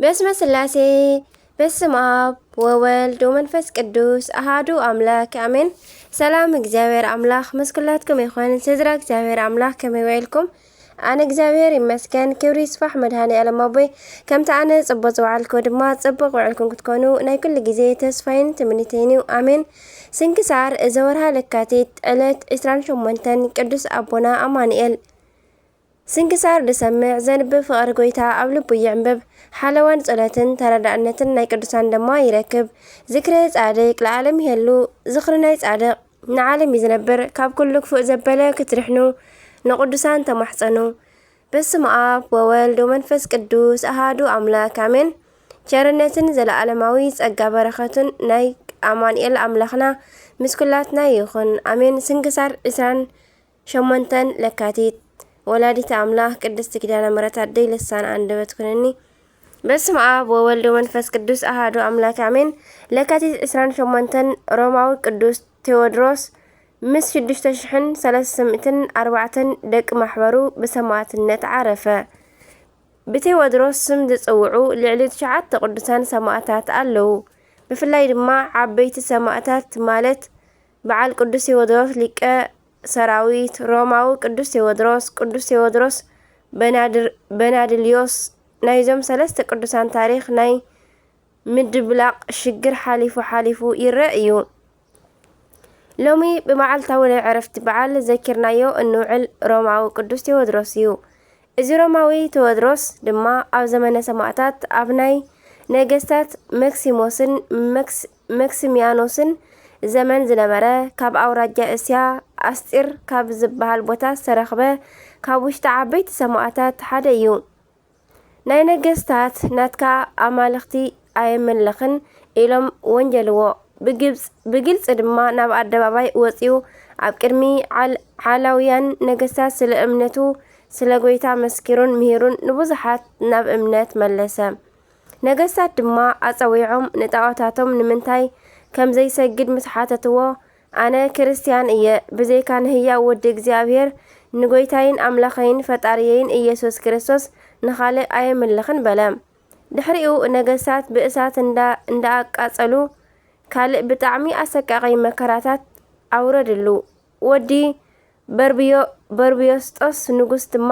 በስመ ስላሴ፣ በስመ ኣብ ወወልድ ወመንፈስ ቅዱስ ኣሃዱ ኣምላክ ኣሜን። ሰላም እግዚኣብሔር ኣምላክ ምስ ኩላትኩም ይኹን። ስድራ እግዚኣብሔር ኣምላክ ከመይ ውዒልኩም? ኣነ እግዚኣብሔር ይመስገን፣ ክብሪ ይስፋሕ መድሃኔ ኣለም ኣቦይ። ከምቲ ኣነ ጽቡቅ ዝወዓልኩ ድማ ጽቡቅ ውዕልኩም ክትኮኑ ናይ ኩሉ ግዜ ተስፋይን ትምኒተይን እዩ። ኣሜን። ስንክሳር እዚ ወርሃ ለካቲት ዕለት ዕስራን ሸሞንተን ቅዱስ ኣቦና ኣማኑኤል። ስንክሳር ዝሰምዕ ዘንብብ ፍቕሪ ጎይታ ኣብ ልቡ ይዕንብብ። ሓለዋን ጸሎትን ተረዳእነትን ናይ ቅዱሳን ድማ ይረክብ። ዝክረ ጻድቅ ለዓለም ይሄሉ። ዝኽሪ ናይ ጻድቅ ንዓለም እዩ ዝነብር። ካብ ኩሉ ክፉእ ዘበለ ክትድሕኑ ንቅዱሳን ተማሕጸኑ። በስመ ኣብ ወወልድ ወመንፈስ ቅዱስ ኣሃዱ ኣምላክ ኣሜን። ቸርነትን ዘለዓለማዊ ጸጋ በረኸትን ናይ ኣማኑኤል ኣምላኽና ምስ ኩላትና ይኹን ኣሜን። ስንክሳር ዕስራን ሸሞንተን ለካቲት። ወላዲተ ኣምላኽ ቅድስቲ ኪዳነ ምሕረት ኣደይ ልሳን ኣንደበት ኩንኒ። በስመ ኣብ ወወልድ ወመንፈስ ቅዱስ ኣሃዱ ኣምላክ ኣሜን። ለካቲት ዕስራን ሸሞንተን ሮማዊ ቅዱስ ቴዎድሮስ ምስ ሽዱሽተ ሽሕን ሰለስተ ሚእትን ኣርባዕተን ደቂ ማሕበሩ ብሰማዕትነት ዓረፈ። ብቴዎድሮስ ስም ዝጽውዑ ልዕሊ ትሽዓተ ቅዱሳን ሰማዕታት ኣለዉ። ብፍላይ ድማ ዓበይቲ ሰማዕታት ማለት በዓል ቅዱስ ቴዎድሮስ ሊቀ ሰራዊት፣ ሮማዊ ቅዱስ ቴዎድሮስ፣ ቅዱስ ቴዎድሮስ በናድር-፣ በናድልዮስ፣ ናይዞም ሰለስተ ቅዱሳን ታሪኽ ናይ ምድብላቕ ሽግር ሓሊፉ ሓሊፉ ይረአ እዩ። ሎሚ ብመዓልታዊ ናይ ዕረፍቲ በዓል ዘኪርናዮ እንውዕል ሮማዊ ቅዱስ ቴዎድሮስ እዩ። እዚ ሮማዊ ቴዎድሮስ ድማ ኣብ ዘመነ ሰማዕታት ኣብ ናይ ነገስታት መክሲሞስን መክስ-፣ መክሲሚያኖስን ዘመን ዝነበረ፣ ካብ ኣውራጃ እስያ ኣስጢር ካብ ዝበሃል ቦታ ዝተረኽበ፣ ካብ ውሽጢ ዓበይቲ ሰማዕታት ሓደ እዩ። ናይ ነገስታት ናትካ ኣማልኽቲ ኣየምልኽን ኢሎም ወንጀልዎ። ብግብጽ-፣ ብግልጺ ድማ ናብ ኣደባባይ ወጺኡ ኣብ ቅድሚ ዓል-፣ ዓላውያን ነገስታት ስለ እምነቱ፣ ስለ ጎይታ መስኪሩን ምሂሩን ንብዙሓት ናብ እምነት መለሰ። ነገስታት ድማ ኣጸዊዖም ንጣዖታቶም ንምንታይ ከም ዘይሰግድ ምስ ሓተትዎ፣ ኣነ ክርስትያን እየ፣ ብዘይካ ንህያው ወዲ እግዚኣብሔር፣ ንጎይታይን ኣምላኸይን ፈጣሪየይን ኢየሱስ ክርስቶስ ንኻልእ ኣየምልኽን በለ። ድሕሪኡ ነገስታት ብእሳት እንዳ-፣ እንዳኣቃጸሉ ካልእ ብጣዕሚ ኣሰቃቒ መከራታት ኣውረድሉ። ወዲ በርብዮ-፣ በርብዮስጦስ ንጉስ ድማ፣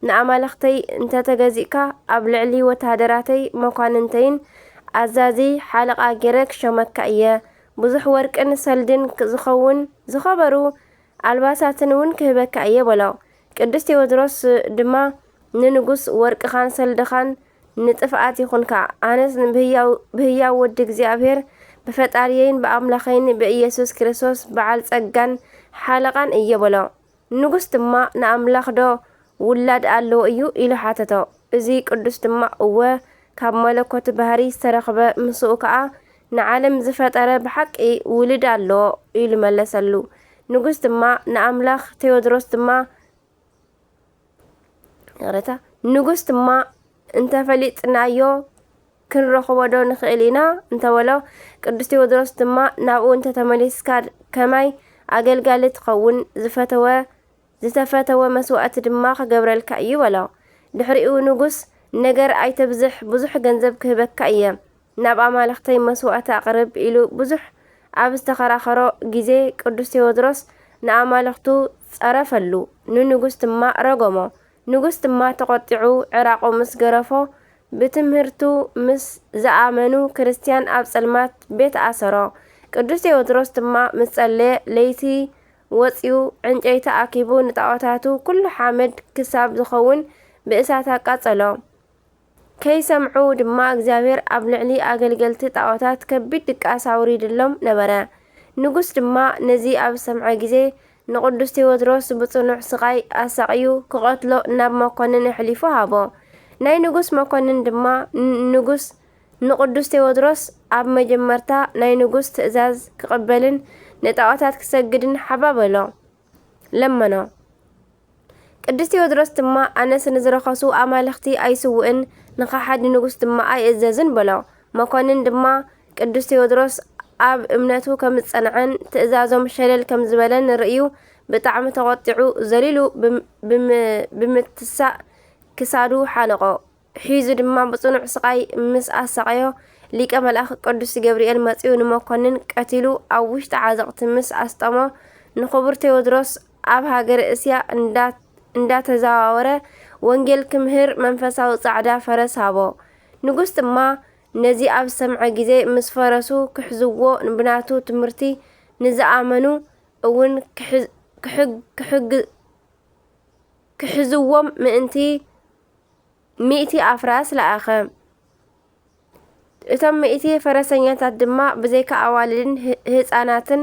ንኣማልኽተይ እንተተገዚእካ፣ ኣብ ልዕሊ ወተሃደራተይ መኳንንተይን ኣዛዚ ሓለቓ ገይረ ክሾመካ እየ። ብዙሕ ወርቅን ሰልድን ክ-፣ ዝኸውን ዝኸበሩ ኣልባሳትን እውን ክህበካ እየ በሎ። ቅዱስ ቴዎድሮስ ድማ ንንጉስ፣ ወርቅኻን ሰልድኻን ንጥፍኣት ይኹንካ፣ ኣነስ ብህያው፣ ብህያው ወዲ እግዚኣብሔር፣ ብፈጣሪየይን ብኣምላኸይን ብኢየሱስ ክርስቶስ በዓል ጸጋን ሓለቓን እየ በሎ። ንጉስ ድማ፣ ንኣምላኽ ዶ ውላድ ኣለዎ እዩ? ኢሉ ሓተቶ። እዚ ቅዱስ ድማ፣ እወ፣ ካብ መለኮት ባህሪ ዝተረኽበ፣ ምስኡ ከኣ ንዓለም ዝፈጠረ ብሓቂ ውልድ ኣለዎ፣ ኢሉ መለሰሉ። ንጉስ ድማ፣ ንኣምላኽ፣ ቴዎድሮስ ድማ፣ ይቕሬታ፣ ንጉስ ድማ፣ እንተፈሊጥናዮ ክንረኽቦ ዶ ንኽእል ኢና? እንተበሎ፣ ቅዱስ ቴዎድሮስ ድማ፣ ናብኡ እንተተመሊስካ ከማይ ኣገልጋሊ ትኸውን፣ ዝፈተወ፣ ዝተፈተወ መስዋእቲ ድማ ክገብረልካ እዩ በሎ። ድሕሪኡ ንጉስ፣ ነገር ኣይተብዝሕ፣ ብዙሕ ገንዘብ ክህበካ እየ፣ ናብ ኣማልኽተይ መስዋእቲ ኣቕርብ ኢሉ ብዙሕ ኣብ ዝተኸራኸሮ ግዜ፣ ቅዱስ ቴዎድሮስ ንኣማልኽቱ ጸረፈሉ፣ ንንጉስ ድማ ረገሞ። ንጉስ ድማ ተቖጢዑ ዕራቑ ምስ ገረፎ፣ ብትምህርቱ ምስ ዝኣመኑ ክርስትያን ኣብ ጸልማት ቤት ኣሰሮ። ቅዱስ ቴዎድሮስ ድማ ምስ ጸለየ፣ ለይቲ ወጺኡ ዕንጨይቲ ኣኪቡ ንጣዖታቱ ኩሉ ሓመድ ክሳብ ዝኸውን ብእሳት ኣቃጸሎ። ከይሰምዑ ድማ እግዚኣብሔር ኣብ ልዕሊ ኣገልገልቲ ጣዖታት ከቢድ ድቃስ ኣውሪድሎም ነበረ። ንጉስ ድማ ነዚ ኣብ ዝሰምዐ ግዜ ንቅዱስ ቴዎድሮስ ብጽኑዕ ስቓይ ኣሳቕዩ ክቐትሎ ናብ መኮንን ኣሕሊፉ ሃቦ። ናይ ንጉስ መኮንን ድማ ን-፣ ንጉስ ንቅዱስ ቴዎድሮስ ኣብ መጀመርታ ናይ ንጉስ ትእዛዝ ክቕበልን ንጣዖታት ክሰግድን ሓባበሎ፣ ለመኖ። ቅዱስ ቴዎድሮስ ድማ፣ ኣነስ ንዝረኸሱ ኣማልኽቲ ኣይስውእን፣ ንኸሓዲ ንጉስ ድማ ኣይእዘዝን በሎ። መኮንን ድማ ቅዱስ ቴዎድሮስ ኣብ እምነቱ ከም ዝጸንዐን ትእዛዞም ሸለል ከም ዝበለን ርእዩ ብጣዕሚ ተቖጢዑ ዘሊሉ ብም-፣ ብም-፣ ብምትሳእ ክሳዱ ሓነቖ። ሒዙ ድማ ብጽኑዕ ስቓይ ምስ ኣሳቐዮ፣ ሊቀ መልኣኽ ቅዱስ ገብርኤል መጺኡ ንመኮንን ቀቲሉ ኣብ ውሽጢ ዓዘቕቲ ምስ ኣስጠሞ፣ ንኽቡር ቴዎድሮስ ኣብ ሃገረ እስያ እንዳ-፣ እንዳተዘዋወረ ወንጌል ክምህር መንፈሳዊ ጻዕዳ ፈረስ ሃቦ። ንጉስ ድማ ነዚ ኣብ ዝሰምዐ ግዜ፣ ምስ ፈረሱ ክሕዝዎ፣ ብናቱ ትምህርቲ ንዝኣመኑ እውን ክሕዝ-፣ ክሕግ-፣ ክሕግ-፣ ክሕዝዎም ምእንቲ ሚእቲ ኣፍራስ ለኣኸ። እቶም ሚእቲ ፈረሰኛታት ድማ ብዘይካ ኣዋልድን ህ-፣ ህጻናትን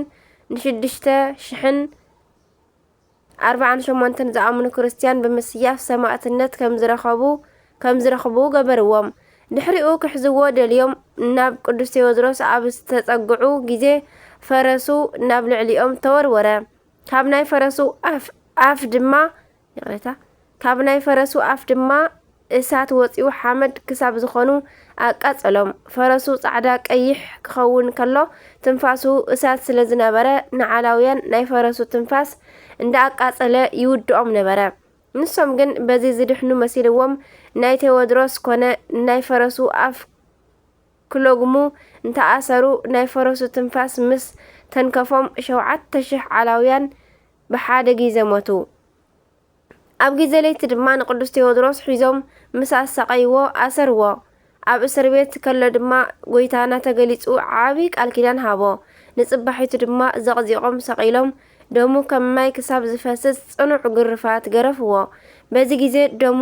ንሽዱሽተ ሽሕን ኣርባዓን ሸሞንተን ዝኣምኑ ክርስትያን ብምስያፍ ሰማእትነት ከም ዝረኸቡ፣ ከም ዝረኽቡ ገበርዎም። ድሕሪኡ ክሕዝዎ ደልዮም ናብ ቅዱስ ቴዎድሮስ ኣብ ዝተጸግዑ ግዜ፣ ፈረሱ ናብ ልዕሊኦም ተወርወረ። ካብ ናይ ፈረሱ ኣፍ፣ ኣፍ ድማ፣ ይቕሬታ፣ ካብ ናይ ፈረሱ ኣፍ ድማ እሳት ወጺኡ ሓመድ ክሳብ ዝኾኑ ኣቃጸሎም። ፈረሱ ጻዕዳ ቀይሕ ክኸውን ከሎ፣ ትንፋሱ እሳት ስለ ዝነበረ፣ ንዓላውያን ናይ ፈረሱ ትንፋስ እንዳ ኣቃጸለ ይውድኦም ነበረ። ንሶም ግን በዚ ዝድሕኑ መሲልዎም፣ ናይ ቴዎድሮስ ኮነ ናይ ፈረሱ ኣፍ ክሎግሙ እንተኣሰሩ፣ ናይ ፈረሱ ትንፋስ ምስ ተንከፎም፣ ሸውዓተ ሽሕ ዓላውያን ብሓደ ግዜ ሞቱ። ኣብ ግዜ ለይቲ ድማ ንቅዱስ ቴዎድሮስ ሒዞም ምስ ኣሳቐይዎ፣ ኣሰርዎ። ኣብ እስር ቤት ከሎ ድማ ጎይታና ተገሊጹ ዓቢ ቃል ኪዳን ሃቦ። ንጽባሒቱ ድማ ዘቕዚቖም ሰቒሎም፣ ደሙ ከም ማይ ክሳብ ዝፈስስ ጽኑዕ ግርፋት ገረፍዎ። በዚ ግዜ ደሙ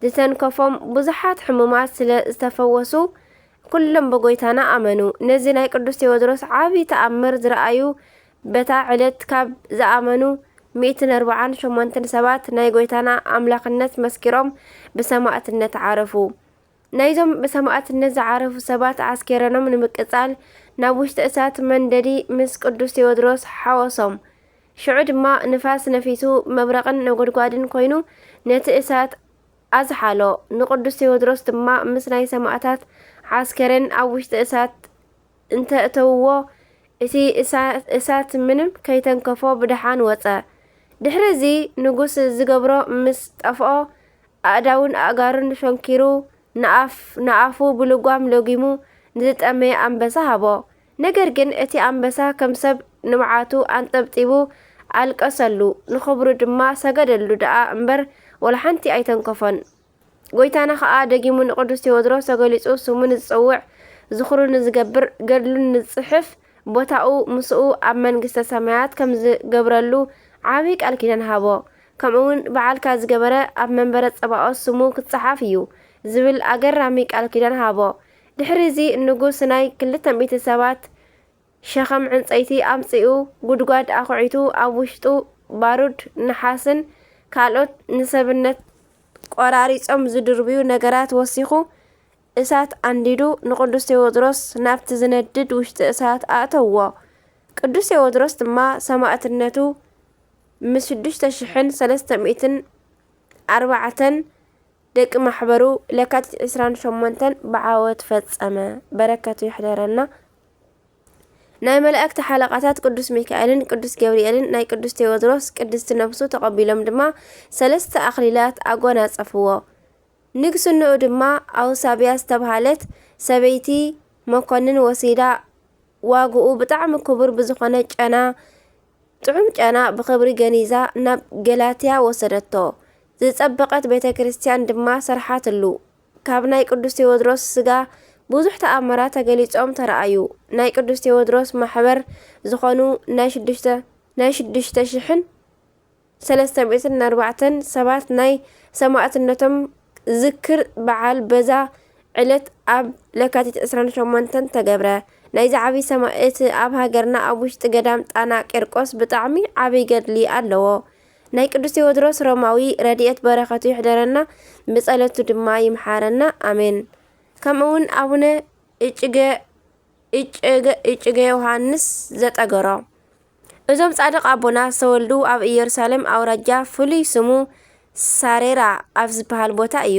ዝተንከፎም ብዙሓት ሕሙማት ስለ ዝተፈወሱ፣ ኩሎም ብጎይታና ኣመኑ። ነዚ ናይ ቅዱስ ቴዎድሮስ ዓቢ ተኣምር ዝረኣዩ፣ በታ ዕለት ካብ ዝኣመኑ ሚእትን ኣርባዓን ሸሞንተን ሰባት ናይ ጎይታና ኣምላኽነት መስኪሮም ብሰማእትነት ዓረፉ። ናይዞም ብሰማእትነት ዝዓረፉ ሰባት ዓስኬረኖም ንምቅጻል ናብ ውሽጢ እሳት መንደዲ ምስ ቅዱስ ቴዎድሮስ ሓወሶም። ሽዑ ድማ ንፋስ ነፊሱ፣ መብረቕን ነጎድጓድን ኮይኑ ነቲ እሳት ኣዝሓሎ። ንቅዱስ ቴዎድሮስ ድማ ምስ ናይ ሰማእታት ዓስከረን ኣብ ውሽጢ እሳት እንተ እተውዎ፣ እቲ እሳ-፣ እሳት ምንም ከይተንከፎ ብደሓን ወጸ። ድሕሪ እዚ ንጉስ ዝገብሮ ምስ ጠፍኦ፣ ኣእዳውን ኣእጋሩን ሸንኪሩ፣ ንኣፍ-፣ ንኣፉ ብልጓም ለጊሙ ንዝጠመየ ኣንበሳ ሃቦ። ነገር ግን እቲ ኣንበሳ ከም ሰብ ንብዓቱ ኣንጠብጢቡ ኣልቀሰሉ። ንኽብሩ ድማ ሰገደሉ ደኣ እምበር፣ ወላ ሓንቲ ኣይተንከፎን። ጎይታና ኸኣ ደጊሙ ንቅዱስ ቴዎድሮስ ተገሊጹ፣ ስሙ ንዝጽውዕ፣ ዝኽሩ ንዝገብር፣ ገድሉ ንዝጽሕፍ፣ ቦታኡ ምስኡ ኣብ መንግስተ ሰማያት ከም ዝገብረሉ ዓቢ ቃል ኪዳን ሃቦ። ከምኡውን በዓልካ ዝገበረ ኣብ መንበረ ጸባኦት ስሙ ክጸሓፍ እዩ ዝብል ኣገራሚ ቃል ኪዳን ሃቦ። ድሕሪ እዚ ንጉስ ናይ ክልተ ሚእቲ ሰባት ሸኸም ዕንጸይቲ ኣምጺኡ፣ ጉድጓድ ኣኹዒቱ፣ ኣብ ውሽጡ ባሩድ፣ ነሓስን ካልኦት ንሰብነት ቆራሪጾም ዝድርብዩ ነገራት ወሲኹ፣ እሳት ኣንዲዱ፣ ንቅዱስ ቴዎድሮስ ናብቲ ዝነድድ ውሽጢ እሳት ኣእተውዎ። ቅዱስ ቴዎድሮስ ድማ ሰማእትነቱ ምስ ሽዱሽተ ሽሕን ሰለስተ ሚእትን ኣርባዕተን ደቂ ማሕበሩ ለካቲት ዕስራን ሸሞንተን ብዓወት ፈጸመ። በረከቱ ይሕደረና። ናይ መላእክቲ ሓለቓታት ቅዱስ ሚካኤልን ቅዱስ ገብርኤልን ናይ ቅዱስ ቴዎድሮስ ቅድስቲ ነፍሱ ተቐቢሎም ድማ ሰለስተ ኣኽሊላት ኣጎናጸፍዎ። ንግስንኡ ድማ ኣውሳብያ ዝተብሃለት ሰበይቲ መኮንን ወሲዳ፣ ዋግኡ ብጣዕሚ ክቡር ብዝኾነ ጨና፣ ጥዑም ጨና ብኽብሪ ገኒዛ ናብ ገላትያ ወሰደቶ። ዝጸበቐት ቤተ ክርስቲያን ድማ ሰርሓትሉ። ካብ ናይ ቅዱስ ቴዎድሮስ ስጋ ብዙሕ ተኣምራት ተገሊጾም ተረኣዩ። ናይ ቅዱስ ቴዎድሮስ ማሕበር ዝኾኑ ናይ ሽዱሽተ፣ ናይ ሽዱሽተ ሽሕን ሰለስተ ሚእትን ኣርባዕተን ሰባት ናይ ሰማእትነቶም ዝክር በዓል በዛ ዕለት ኣብ ለካቲት ዕስራን ሸሞንተን ተገብረ። ናይዚ ዓቢ ሰማእት ኣብ ሃገርና ኣብ ውሽጢ ገዳም ጣና ቂርቆስ ብጣዕሚ ዓቢ ገድሊ ኣለዎ። ናይ ቅዱስ ቴዎድሮስ ሮማዊ ረድኤት በረኸቱ ይሕደረና፣ ብጸሎቱ ድማ ይምሓረና። ኣሜን። ከምኡውን ኣቡነ እጭገ፣ እጭገ፣ እጭገ ዮሃንስ ዘጠገሮ። እዞም ጻድቕ ኣቦና ዝተወልዱ ኣብ ኢየሩሳሌም ኣውራጃ ፍሉይ ስሙ ሳሬራ ኣብ ዝበሃል ቦታ እዩ።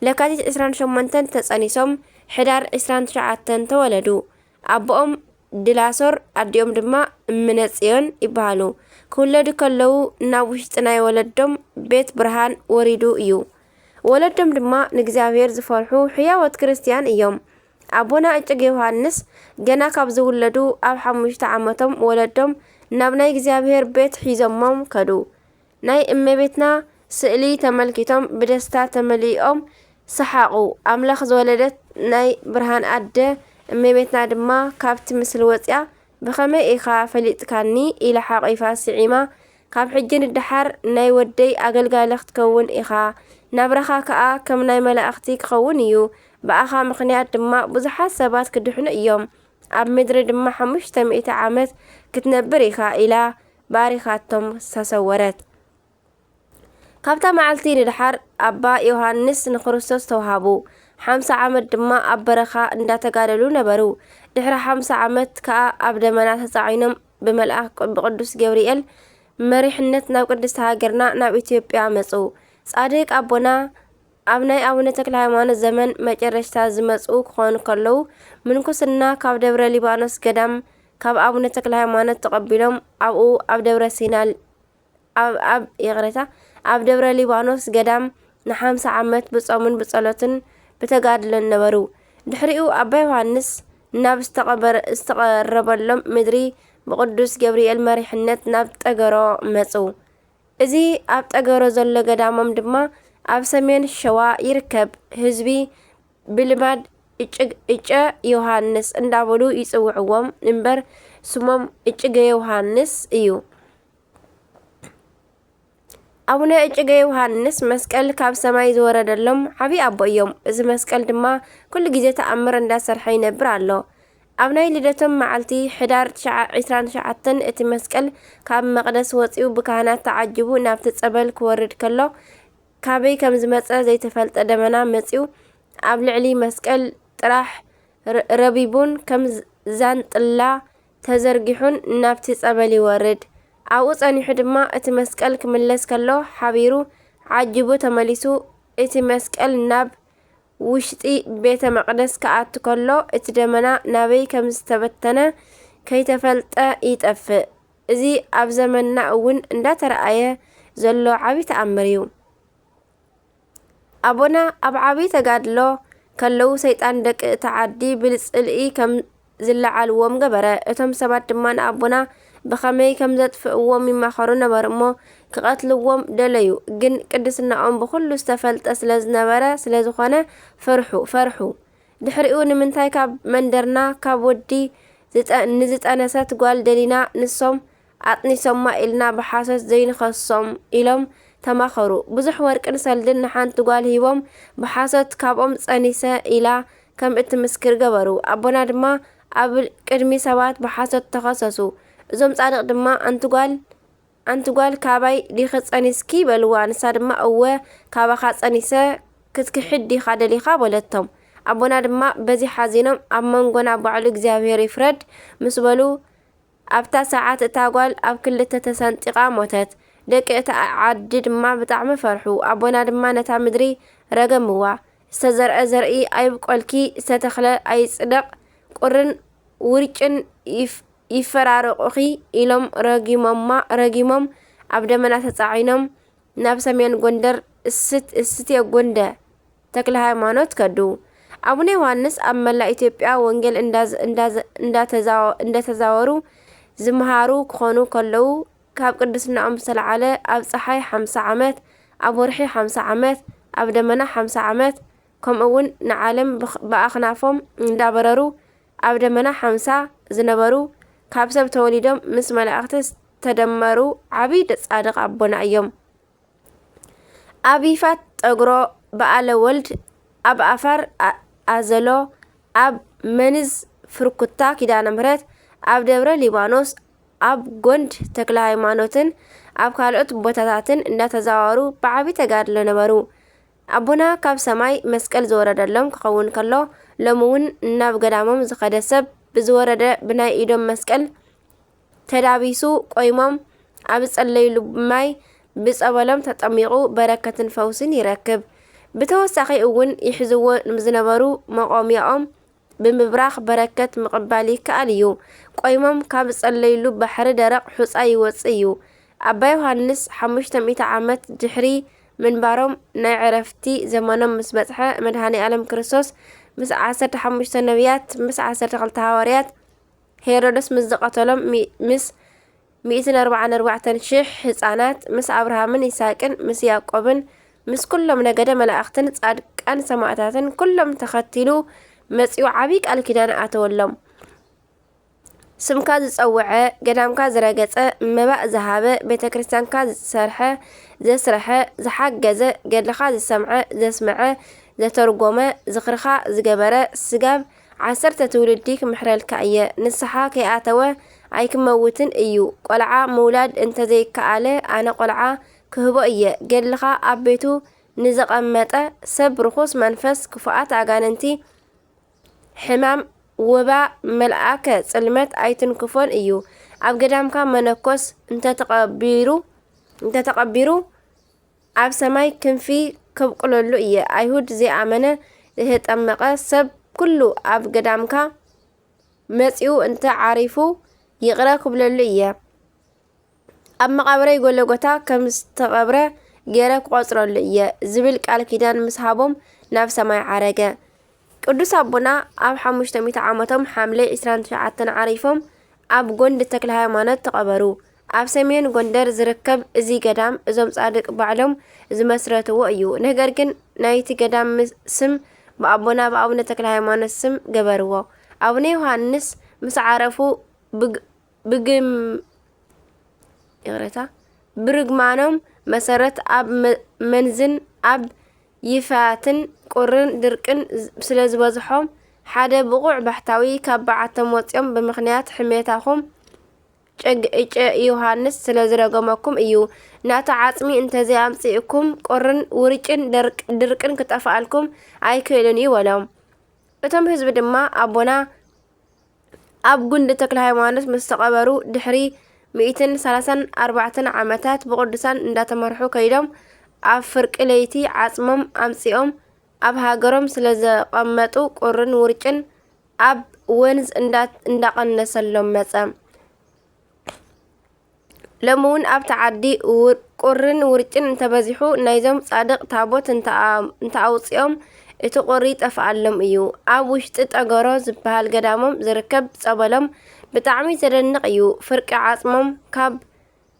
ለካቲት ዕስራን ሸሞንተን ተጸኒሶም፣ ሕዳር ዕስራን ትሽዓተን ተወለዱ። ኣቦኦም ድላሶር፣ ኣዲኦም ድማ እምነ ጽዮን ይበሃሉ። ክውለዱ ከለዉ ናብ ውሽጢ ናይ ወለዶም ቤት ብርሃን ወሪዱ እዩ። ወለዶም ድማ ንእግዚኣብሔር ዝፈርሑ ሕያዎት ክርስትያን እዮም። ኣቦና እጭግ ዮሃንስ ገና ካብ ዝውለዱ ኣብ ሓሙሽተ ዓመቶም ወለዶም ናብ ናይ እግዚኣብሔር ቤት ሒዞሞም ከዱ። ናይ እመቤትና ስእሊ ተመልኪቶም ብደስታ ተመሊኦም ሰሓቑ። ኣምላኽ ዝወለደት ናይ ብርሃን ኣደ እመቤትና ድማ ካብቲ ምስሊ ወጺኣ፣ "ብኸመይ ኢኻ ፈሊጥካኒ?" ኢላ ሓቒፋ ስዒማ፣ "ካብ ሕጂ ንደሓር ናይ ወደይ ኣገልጋሊ ክትከውን ኢኻ። ናብራኻ ከኣ ከም ናይ መላእኽቲ ክኸውን እዩ። ብኣኻ ምኽንያት ድማ ብዙሓት ሰባት ክድሕኑ እዮም። ኣብ ምድሪ ድማ ሓሙሽተ ሚእቲ ዓመት ክትነብር ኢኻ" ኢላ ባሪኻቶም ተሰወረት። ካብታ መዓልቲ ንደሓር ኣባ ዮሃንስ ንክርስቶስ ተውሃቡ። ሓምሳ ዓመት ድማ ኣብ በረኻ እንዳተጋደሉ ነበሩ። ድሕሪ ሓምሳ ዓመት ከኣ ኣብ ደመና ተጻዒኖም ብመልኣኽ ብቅዱስ ገብርኤል መሪሕነት ናብ ቅድስቲ ሃገርና ናብ ኢትዮጵያ መጹ። ጻድቅ ኣቦና ኣብ ናይ ኣቡነ ተክለ ሃይማኖት ዘመን መጨረሽታ ዝመጹ ክኾኑ ከለዉ፣ ምንኩስና ካብ ደብረ ሊባኖስ ገዳም ካብ ኣቡነ ተክለ ሃይማኖት ተቐቢሎም ኣብኡ ኣብ ደብረ ሲና ኣብ፣ ኣብ፣ ይቕሬታ፣ ኣብ ደብረ ሊባኖስ ገዳም ንሓምሳ ዓመት ብጾምን ብጸሎትን ብተጋድሎን ነበሩ። ድሕሪኡ ኣባ ዮሃንስ ናብ ዝተቐበረ-፣ ዝተቐረበሎም ምድሪ ብቅዱስ ገብርኤል መሪሕነት ናብ ጠገሮ መጹ። እዚ ኣብ ጠገሮ ዘሎ ገዳሞም ድማ ኣብ ሰሜን ሸዋ ይርከብ። ህዝቢ ብልማድ እጭግ-፣ እጨ ዮሃንስ እንዳበሉ ይጽውዕዎም እምበር ስሞም እጭገ ዮሃንስ እዩ። ኣቡነ እጭገ ዮሃንስ መስቀል ካብ ሰማይ ዝወረደሎም ዓብዪ ኣቦ እዮም። እዚ መስቀል ድማ ኩሉ ግዜ ተኣምር እንዳሰርሐ ይነብር ኣሎ። ኣብ ናይ ልደቶም መዓልቲ ሕዳር ትሽዓ፣ ዕስራን ትሽዓተን እቲ መስቀል ካብ መቕደስ ወጺኡ ብካህናት ተዓጂቡ ናብቲ ጸበል ክወርድ ከሎ፣ ካበይ ከም ዝመጸ ዘይተፈልጠ ደመና መጺኡ ኣብ ልዕሊ መስቀል ጥራሕ ረ-፣ ረቢቡን ከም ዝ-፣ ዛንጥላ ተዘርጊሑን ናብቲ ጸበል ይወርድ። ኣብኡ ጸኒሑ ድማ እቲ መስቀል ክምለስ ከሎ ሓቢሩ ዓጂቡ ተመሊሱ። እቲ መስቀል ናብ ውሽጢ ቤተ መቕደስ ክኣቱ ከሎ፣ እቲ ደመና ናበይ ከም ዝተበተነ ከይተፈልጠ ይጠፍእ። እዚ ኣብ ዘመንና እውን እንዳተረኣየ ዘሎ ዓቢ ተኣምር እዩ። ኣቦና ኣብ ዓቢ ተጋድሎ ከለዉ፣ ሰይጣን ደቂ እታ ዓዲ ብጽልኢ ከም ዝለዓልዎም ገበረ። እቶም ሰባት ድማ ንኣቦና ብኸመይ ከም ዘጥፍእዎም ይማኸሩ ነበሩ እሞ፣ ክቐትልዎም ደለዩ። ግን ቅድስናኦም ብኹሉ ዝተፈልጠ ስለ ዝነበረ፣ ስለ ዝኾነ፣ ፈርሑ፣ ፈርሑ። ድሕሪኡ፣ "ንምንታይ ካብ መንደርና፣ ካብ ወዲ ዝጠ-፣ ንዝጠነሰት ጓል ደሊና፣ ንሶም ኣጥኒሶማ ኢልና ብሓሶት ዘይንኸሶም?" ኢሎም ተማኸሩ። ብዙሕ ወርቅን ሰልድን ንሓንቲ ጓል ሂቦም፣ ብሓሶት ካብኦም ጸኒሰ ኢላ ከም እትምስክር ገበሩ። ኣቦና ድማ ኣብ ቅድሚ ሰባት ብሓሶት ተኸሰሱ። እዞም ጻድቕ ድማ፣ "ኣንቲ ጓል፣ ኣንቲ ጓል፣ ካባይ ዲኺ ጸኒስኪ?" በልዋ። ንሳ ድማ፣ "እወ፣ ካባኻ ጸኒሰ፣ ክትክሕድ ዲኻ ደሊኻ?" በለቶም። ኣቦና ድማ በዚ ሓዚኖም፣ ኣብ መንጎና ባዕሉ እግዚኣብሔር ይፍረድ ምስ በሉ፣ ኣብታ ሰዓት እታ ጓል ኣብ ክልተ ተሰንጢቓ ሞተት። ደቂ እታ ዓዲ ድማ ብጣዕሚ ፈርሑ። ኣቦና ድማ ነታ ምድሪ ረገምዋ። "ዝተዘርአ ዘርኢ ኣይብቆልኪ፣ ዝተተኽለ ኣይጽደቕ፣ ቁርን ውርጭን ይፍ-፣ ይፈራርቑኺ" ኢሎም ረጊሞማ፣ ረጊሞም ኣብ ደመና ተጻዒኖም ናብ ሰሜን ጎንደር እስት-፣ እስትየ ጎንደ ተክለ ሃይማኖት ከዱ። ኣቡነ ዮሃንስ ኣብ መላእ ኢትዮጵያ ወንጌል እንዳዝ-፣ እንዳዝ-፣ እንዳተዛወ-፣ እንዳተዛወሩ ዝመሃሩ ክኾኑ ከለዉ፣ ካብ ቅድስናኦም ዝተለዓለ ኣብ ጸሓይ ሓምሳ ዓመት፣ ኣብ ወርሒ ሓምሳ ዓመት፣ ኣብ ደመና ሓምሳ ዓመት፣ ከምኡ እውን ንዓለም ብኽ-፣ ብኣኽናፎም እንዳበረሩ ኣብ ደመና ሓምሳ ዝነበሩ፣ ካብ ሰብ ተወሊዶም ምስ መላእኽቲ ዝተደመሩ ዓብዪ ጻድቕ ኣቦና እዮም። ኣብ ይፋት ጠግሮ በዓለ ወልድ፣ ኣብ ኣፋር ኣ-፣ ኣዘሎ፣ ኣብ መንዝ ፍርኩታ ኪዳነ ምሕረት፣ ኣብ ደብረ ሊባኖስ፣ ኣብ ጎንድ ተክለ ሃይማኖትን ኣብ ካልኦት ቦታታትን እንዳተዛወሩ ብዓቢ ተጋድሎ ነበሩ። ኣቦና ካብ ሰማይ መስቀል ዝወረደሎም ክኸውን ከሎ፣ ሎሚ እውን ናብ ገዳሞም ዝኸደ ሰብ ብዝወረደ ብናይ ኢዶም መስቀል ተዳቢሱ ቆይሞም ኣብ ዝጸለይሉ ማይ ብጸበሎም ተጠሚቑ በረከትን ፈውስን ይረክብ። ብተወሳኺ እውን ይሕዝዎ ዝነበሩ መቆምያኦም ብምብራኽ በረከት ምቕባል ይከኣል እዩ። ቆይሞም ካብ ዝጸለይሉ ባሕሪ ደረቕ ሑጻ ይወጽእ እዩ። ኣባ ዮሃንስ ሓሙሽተ ሚእቲ ዓመት ድሕሪ ምንባሮም፣ ናይ ዕረፍቲ ዘመኖም ምስ በጽሐ፣ መድኃኔ ዓለም ክርስቶስ ምስ ዓሰርተ ሓሙሽተ ነቢያት፣ ምስ ዓሰርተ ክልተ ሃዋርያት፣ ሄሮድስ ምስ ዝቐተሎም፣ ሚ-፣ ምስ ሚእትን ኣርባዓን ኣርባዕተን ሽሕ ህፃናት፣ ምስ ኣብርሃምን ይስሐቅን፣ ምስ ያዕቆብን፣ ምስ ኩሎም ነገደ መላእኽትን ጻድቃን ሰማዕታትን ኩሎም ተኸቲሉ መጺኡ ዓብዪ ቃል ኪዳን ኣተወሎም። ስምካ ዝጸውዐ፣ ገዳምካ ዝረገጸ፣ መባእ ዝሃበ፣ ቤተ ክርስቲያንካ ዝሰርሐ፣ ዘስረሐ፣ ዝሓገዘ፣ ገድልኻ ዝሰምዐ፣ ዘስመዐ፣ ዘተርጎመ፣ ዝኽርኻ ዝገበረ፣ ስጋብ ዓሰርተ ትውልዲ ክምሕረልካ እየ። ንስኻ ከይኣተወ ኣይክመውትን እዩ። ቆልዓ ምውላድ እንተዘይከኣለ፣ ኣነ ቆልዓ ክህቦ እየ። ገድልኻ ኣብ ቤቱ ንዘቐመጠ ሰብ ርኹስ መንፈስ፣ ክፉኣት ኣጋንንቲ፣ ሕማም፣ ወባ፣ መልኣከ ጽልመት ኣይትንክፎን እዩ። ኣብ ገዳምካ መነኮስ እንተተቐቢሩ፣ እንተተቐቢሩ፣ ኣብ ሰማይ ክንፊ ከብቁለሉ እየ። ኣይሁድ ዘይኣመነ ዝተጠመቐ ሰብ ኩሉ ኣብ ገዳምካ መጺኡ እንተ ዓሪፉ ይቕረ ክብለሉ እየ። ኣብ መቓብረይ ጎለጎታ ከም ዝተቐብረ ገይረ ክቖጽረሉ እየ ዝብል ቃል ኪዳን ምስ ሃቦም ናብ ሰማይ ዓረገ። ቅዱስ ኣቦና ኣብ ሓሙሽተ ሚእቲ ዓመቶም ሓምለ ዕስራን ትሽዓተን ዓሪፎም ኣብ ጎንዲ ተክለ ሃይማኖት ተቐበሩ። ኣብ ሰሜን ጎንደር ዝርከብ እዚ ገዳም እዞም ጻድቅ ባዕሎም ዝመስረትዎ እዩ። ነገር ግን ናይቲ ገዳም ምስ-፣ ስም ብኣቦና ብኣቡነ ተክለ ሃይማኖት ስም ገበርዎ። ኣቡነ ዮሃንስ ምስ ዓረፉ ብግ-፣ ብግም-፣ ይቕሬታ፣ ብርግማኖም መሰረት ኣብ መ-፣ መንዝን ኣብ ይፋትን ቁርን ድርቅን ዝ-፣ ስለ ዝበዝሖም፣ ሓደ ብቑዕ ባሕታዊ ካብ በዓቶም ወጺኦም፣ "ብምኽንያት ሕሜታኹም ጨግ-፣ እጨ ዮሃንስ ስለ ዝረገመኩም እዩ። ናቱ ዓጽሚ እንተዘይኣምጺእኩም፣ ቁርን ውርጭን ደርቅ-፣ ድርቅን ክጠፍኣልኩም ኣይክእልን እዩ" በሎም። እቶም ህዝቢ ድማ ኣቦና ኣብ ጉንዲ ተክለ ሃይማኖት ምስ ተቐበሩ ድሕሪ ሚእትን ሰላሳን ኣርባዕተን ዓመታት ብቅዱሳን እንዳተመርሑ ከይዶም ኣብ ፍርቂ ለይቲ ዓጽሞም ኣምጺኦም ኣብ ሃገሮም ስለ ዘቐመጡ ቁርን ውርጭን ኣብ ወንዝ እንዳ-፣ እንዳቐነሰሎም መጸ። ሎሚ እውን ኣብቲ ዓዲ ውር-፣ ቁርን ውርጭን እንተበዚሑ ናይዞም ጻድቕ ታቦት እንተኣ-፣ እንተኣውጺኦም እቲ ቁሪ ይጠፍኣሎም እዩ። ኣብ ውሽጢ ጠገሮ ዝበሃል ገዳሞም ዝርከብ ጸበሎም ብጣዕሚ ዘደንቕ እዩ። ፍርቂ ዓጽሞም ካብ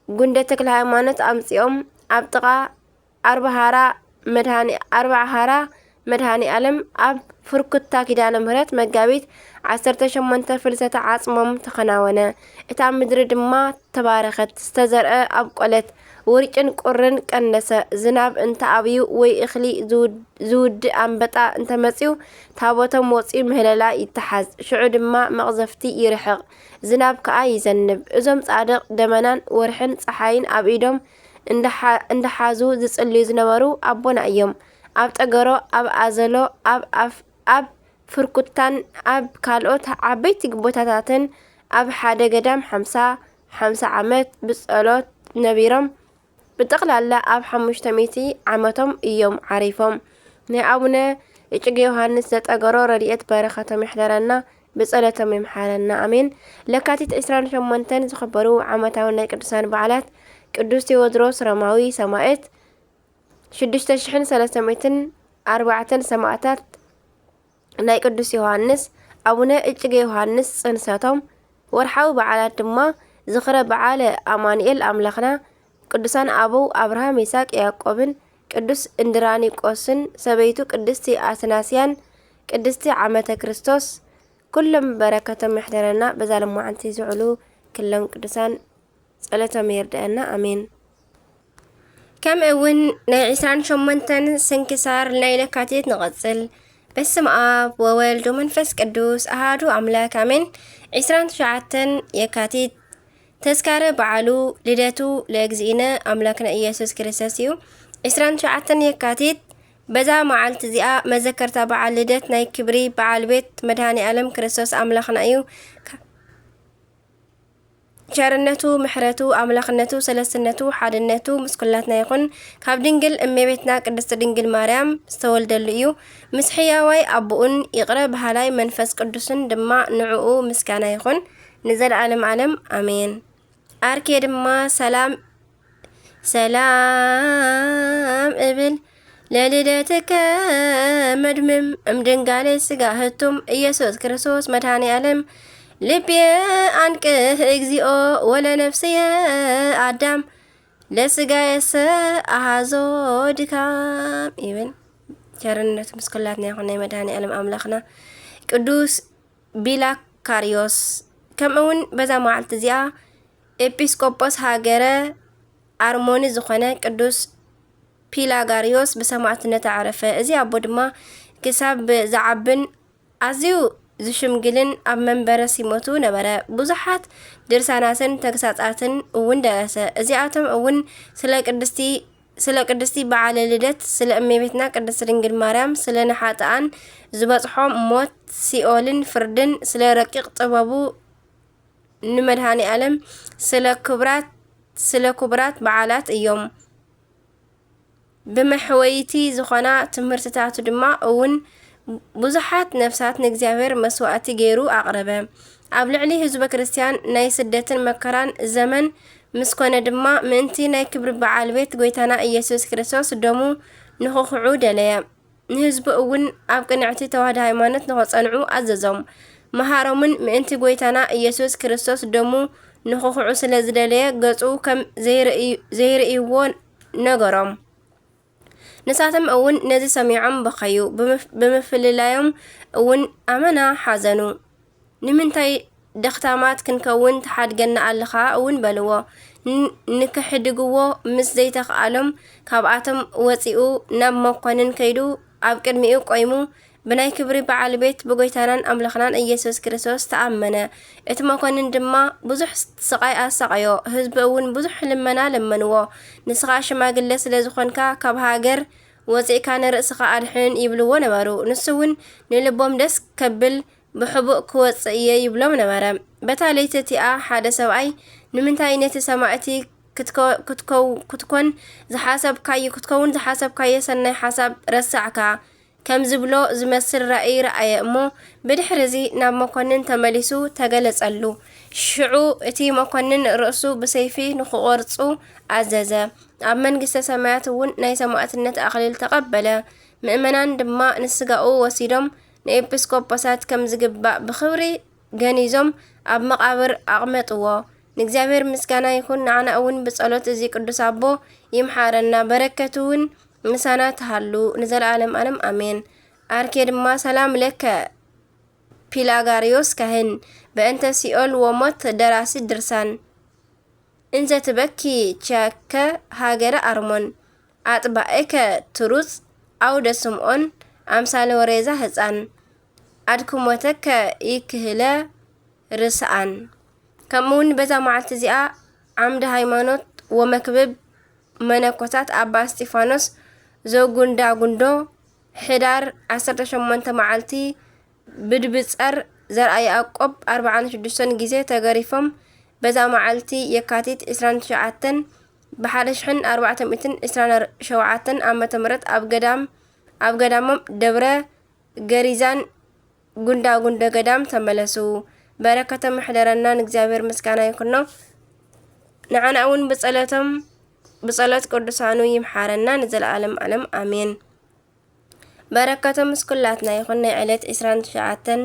ጉንደ ተክለ ሃይማኖት ኣምጺኦም ኣብ ጥቓ ኣርባሃራ መድሃኒ-፣ ኣርባሃራ መድሃኒ ኣለም ኣብ ፍርኩታ ኪዳነ ምህረት መጋቢት ዓሰርተ ሸሞንተ ፍልሰተ ዓጽሞም ተኸናወነ። እታ ምድሪ ድማ ተባረኸት፣ ዝተዘርአ ኣብቆለት፣ ውርጭን ቁርን ቀነሰ። ዝናብ እንተኣብዩ ወይ እኽሊ ዝውድ-፣ ዝውድእ ኣንበጣ እንተመጽዩ ታቦቶም ወጺኡ ምህለላ ይተሓዝ፣ ሽዑ ድማ መቕዘፍቲ ይርሕቕ፣ ዝናብ ከኣ ይዘንብ። እዞም ጻድቕ ደመናን ወርሕን ጸሓይን ኣብ ኢዶም እንዳሓ-፣ እንዳሓዙ ዝጽልዩ ዝነበሩ ኣቦና እዮም። ኣብ ጠገሮ፣ ኣብ ኣዘሎ፣ ኣብ ኣፍ-፣ ኣብ ፍርኩታን ኣብ ካልኦት ዓበይቲ ቦታታትን ኣብ ሓደ ገዳም ሓምሳ፣ ሓምሳ ዓመት ብጸሎት ነቢሮም። ብጠቕላላ ኣብ ሓሙሽተ ሚእቲ ዓመቶም እዮም ዓሪፎም። ናይ ኣቡነ እጭጌ ዮሃንስ ዘጠገሮ ረድኤት በረኸቶም ይሕደረና፣ ብጸሎቶም ይምሓረና፣ ኣሜን። ለካቲት ዕስራን ሸሞንተን ዝኽበሩ ዓመታዊ ናይ ቅዱሳን በዓላት፣ ቅዱስ ቴዎድሮስ ሮማዊ ሰማዕት፣ ሽዱሽተ ሽሕን ሰለስተ ሚእትን ኣርባዕተን ሰማዕታት፣ ናይ ቅዱስ ዮሃንስ፣ ኣቡነ እጭጌ ዮሃንስ ጽንሰቶም፣ ወርሓዊ በዓላት ድማ ዝኽረ በዓለ ኣማኑኤል ኣምላኽና፣ ቅዱሳን ኣበው ኣብርሃም፣ ይስሐቅ፣ ያዕቆብን ቅዱስ እንድራኒቆስን ሰበይቱ ቅድስቲ ኣትናስያን ቅድስቲ ዓመተ ክርስቶስ፣ ኩሎም በረከቶም ይሕደረና። በዛ ለማዓንቲ ዝውዕሉ ክሎም ቅዱሳን ጸሎቶም ይርድኣና። ኣሜን። ከምኡ እውን ናይ ዕስራን ሸሞንተን ስንክሳር ናይ ለካቲት ንቐጽል። በስመ ኣብ ወወልድ ወመንፈስ ቅዱስ ኣሃዱ ኣምላክ ኣሜን። ዕስራን ትሽዓተን የካቲት ተስካረ በዓሉ ልደቱ ለእግዚእነ ኣምላክና ኢየሱስ ክርስቶስ እዩ። ዕስራን ትሽዓተን የካቲት በዛ መዓልቲ እዚኣ መዘከርታ በዓል ልደት ናይ ክብሪ በዓል ቤት መድኃኔ ዓለም ክርስቶስ ኣምላኽና እዩ። ቸርነቱ፣ ምሕረቱ፣ ኣምላኽነቱ፣ ሰለስትነቱ፣ ሓድነቱ ምስ ኩላትና ይኹን። ካብ ድንግል እመቤትና ቅድስት ድንግል ማርያም ዝተወልደሉ እዩ። ምስ ሕያዋይ ኣቦኡን ይቕረ በሃላይ መንፈስ ቅዱስን ድማ ንዕኡ ምስጋና ይኹን ንዘለዓለም ዓለም ኣሜን። ኣርኬ ድማ ሰላም ሰላም እብል ለልደትከ መድምም እምድንጋለ ስጋ ህቱም ኢየሱስ ክርስቶስ መድኃኔ ዓለም ልብየ አንቅህ እግዚኦ ወለነፍስየ አዳም ለስጋየሰ አሃዞ ድካም ይብል። ቸርነቱ ምስ ኩላትና ይኹን ናይ መድኃኔ ዓለም ኣምላኽና ቅዱስ ቢላካርዮስ። ከምኡ እውን በዛ መዓልቲ እዚኣ ኤጲስቆጶስ ሃገረ ኣርሞኒ ዝኾነ ቅዱስ ፒላጋርዮስ ብሰማዕትነት ኣዕረፈ። እዚ ኣቦ ድማ ክሳብ ዝዓብን ኣዝዩ ዝሽምግልን ኣብ መንበረ ሲሞቱ ነበረ። ብዙሓት ድርሳናትን ተግሳጻትን እውን ደረሰ። እዚኣቶም እውን ስለ ቅድስቲ ስለ ቅድስቲ በዓለ ልደት፣ ስለ እመቤትና ቅድስት ድንግል ማርያም፣ ስለ ንሓጥኣን ዝበጽሖም ሞት፣ ሲኦልን ፍርድን፣ ስለ ረቂቕ ጥበቡ ንመድኃኔ ዓለም፣ ስለ ክብራት ስለ ክቡራት በዓላት እዮም። ብመሕወይቲ ዝኾና ትምህርትታቱ ድማ እውን ብዙሓት ነፍሳት ንእግዚኣብሔር መስዋዕቲ ገይሩ ኣቕረበ። ኣብ ልዕሊ ህዝበ ክርስቲያን ናይ ስደትን መከራን ዘመን ምስ ኮነ ድማ ምእንቲ ናይ ክብሪ በዓል ቤት ጐይታና ኢየሱስ ክርስቶስ ደሙ ንኽኹዑ ደለየ። ንህዝቡ እውን ኣብ ቅንዕቲ ተዋህዶ ሃይማኖት ንኸጸንዑ ኣዘዞም። መሃሮምን ምእንቲ ጐይታና ኢየሱስ ክርስቶስ ደሙ ንኽኹዑ ስለ ዝደለየ ገጹ ከም ዘይርእዩ- ዘይርእይዎ ነገሮም። ንሳቶም እውን ነዚ ሰሚዖም በኸዩ፣ ብምፍ- ብምፍልላዮም እውን ኣመና ሓዘኑ። ንምንታይ ደኽታማት ክንከውን ትሓድገና ኣለኻ እውን በልዎ። ን- ንክሕድግዎ ምስ ዘይተኽኣሎም ካብኣቶም ወጺኡ ናብ መኮንን ከይዱ ኣብ ቅድሚኡ ቆይሙ ብናይ ክብሪ በዓል ቤት ብጎይታናን ኣምላኽናን ኢየሱስ ክርስቶስ ተኣመነ። እቲ መኮንን ድማ ብዙሕ ስቓይ ኣሳቐዮ፣ ህዝቢ እውን ብዙሕ ልመና ለመንዎ። ንስኻ ሽማግለ ስለ ዝኾንካ ካብ ሃገር ወፂእካ ንርእስኻ ኣድሕን ይብልዎ ነበሩ። ንሱ እውን ንልቦም ደስ ከብል ብሕቡእ ክወፅእ እየ ይብሎም ነበረ። በታ ለይቲ እቲኣ ሓደ ሰብኣይ ንምንታይ ነቲ ሰማዕቲ ክትኮ- ክትኮው- ክትኮን ዝሓሰብካዮ ክትከውን ዝሓሰብካዮ ሰናይ ሓሳብ ረሳዕካ? ከም ዝብሎ ዝመስል ራእይ ረኣየ እሞ ብድሕሪ እዚ ናብ መኮንን ተመሊሱ ተገለጸሉ። ሽዑ እቲ መኮንን ርእሱ ብሰይፊ ንኽቖርጹ ኣዘዘ። ኣብ መንግስተ ሰማያት እውን ናይ ሰማዕትነት ኣኽሊል ተቐበለ። ምእመናን ድማ ንስጋኡ ወሲዶም ንኤጲስቆጶሳት ከም ዝግባእ ብኽብሪ ገኒዞም ኣብ መቓብር ኣቕመጥዎ። ንእግዚኣብሔር ምስጋና ይኹን፣ ንዓና እውን ብጸሎት እዚ ቅዱስ ኣቦ ይምሓረና፣ በረከቱ እውን ምሳና ትሃሉ ንዘለዓለም ዓለም ኣሜን። ኣርኬ ድማ ሰላም ለከ ፒላጋሪዮስ ካህን በእንተ ሲኦል ወሞት ደራሲ ድርሳን እንዘ ትበኪ ቻከ ሃገረ ኣርሞን ኣጥባኤከ ትሩጽ ኣውደ ስምዖን ኣምሳለ ወሬዛ ህፃን ኣድክሞተከ ይክህለ ርስኣን። ከምኡ እውን በዛ መዓልቲ እዚኣ ዓምደ ሃይማኖት ወመክብብ መነኮሳት ኣባ እስጢፋኖስ ዘጉንዳጉንዶ ሕዳር ዓሰርተ ሸሞንተ መዓልቲ ብድብጸር ዘርኣ ያዕቆብ ኣርባዓን ሽዱሽተን ግዜ ተገሪፎም በዛ መዓልቲ የካቲት ዕስራን ትሽዓተን ብሓደ ሽሕን ኣርባዕተ ሚእትን ዕስራን ሸውዓተን ዓመተ ምህረት ኣብ ገዳም ኣብ ገዳሞም ደብረ ገሪዛን ጉንዳጉንዶ ገዳም ተመለሱ። በረከቶም ይሕደረና ንእግዚኣብሔር ምስጋና ይኹኖ። ንዓና እውን ብጸሎቶም ብጸሎት ቅዱሳኑ ይምሓረና ንዘለዓለም ዓለም ኣሜን። በረከቶም ምስ ኩላትና ይኹን። ናይ ዕለት ዕስራን ትሽዓተን